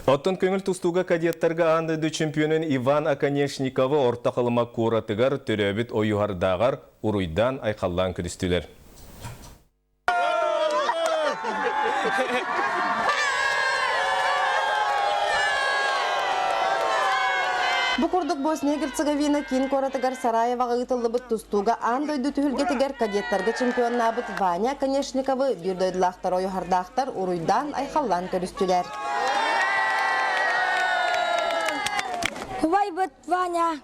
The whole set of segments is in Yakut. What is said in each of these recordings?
Оттон көҥүл тустууга кадеттарга аан дойду чемпионун Иван Оконешниковы Орто Халыма куоратыгар төрөөбүт Ойуһардааҕар уруйдаан-айхаллаан көрүстүлэр. Бу курдук Босния-Герцеговина киин куоратыгар Сараеваҕа ыытыллыбыт тустууга аан дойду түһүлгэтигэр кадеттарга чемпионнаабыт Ваня Оконешниковы биир дойдулаахтар ойуһардаахтар уруйдаан-айхаллаан көрүстүлэр. Убайбыт Ваня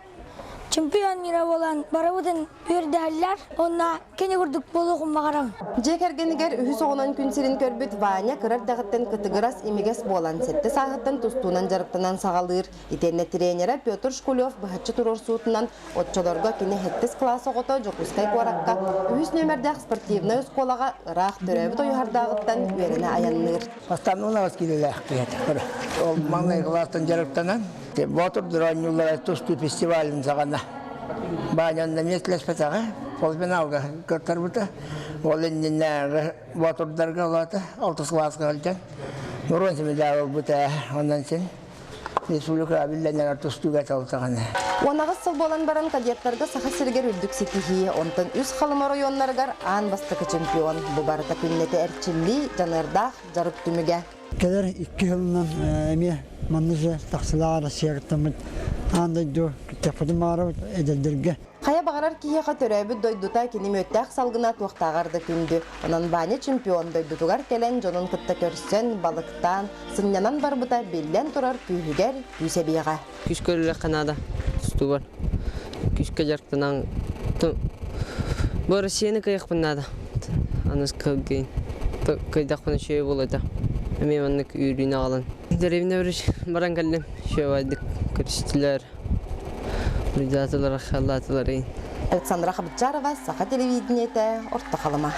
чемпион мира буолан барыбытын үөрдэллэр уонна кини курдук буолуохун баҕарам. Дьиэ кэргэнигэр үһүс оҕонон күн сирин көрбүт Ваня кыра эрдэҕиттэн кытыгырас имигэс буолан, сэттэ сааһыттан тустуунан дьарыктанан саҕалыыр. Итиэннэ тренерэ Петр Шкулев быһаччы туруорсуутунан оччолорго кини сэттис кылаас оҕото Дьокуускай куоракка үһүс нүөмэрдээх спортивнай оскуолаҕа ыраах төрөөбүт Ойуһардааҕыттан үөрэнэ айанныыр. Бастаан унаҕас киилэлээх киһи Ол маҥнай кылаастан дьарыктанан, Боотур оонньуулара тустуу фестивалын саҕана Баанньанна миэстэлэспэтэҕэ, полуфиналга кыттарбыта. Ол иннинээҕи Боотурдарга улаата алтыс кылааска сылдьан боруонса медаль ылбыта. Онон син республикаҕа биллэн тустууга талсаҕына. 18 сыл буолан баран кадеттарга Саха сиригэр үрдүк ситиһии, онтон үс Халыма оройуоннарыгар аан бастакы чемпион. Бу барыта күннэтэ эрчиллии, дьаныардаах дьарык түмүгэ. Кэлэр икки сылынан эмиэ манна же тахсылаах Россиягыттаммыт аан дойду кыттыахпытын баҕарабыт эдэрдэргэ. Хайа баҕарар киһиэхэ төрөөбүт дойдута кини мүөттээх салгына туохтааҕар да күндү. Онон Ваня чемпион дойдутугар кэлэн дьонун кытта көрсөн, балыктаан, сынньанан барбыта биллэн турар күүһүгэр күүс эбиэҕэ. Күүс көрүлүөххэ наада тустуубар. Күүскэ дьарыктанан бу Россияны кыайыахпын наада. Аныс кыайын. Кыайдахпына үчүгэй буолуо этэ. Эмиэ маннык үөрүүнү аҕалан. Дэриэбинэ баран кэллим. Үчүгэй көрүстүлэр. Уруйдаатылар, халлаатылар. Александра Хабытчарова, Саха телевидениетэ, Орто Халыма.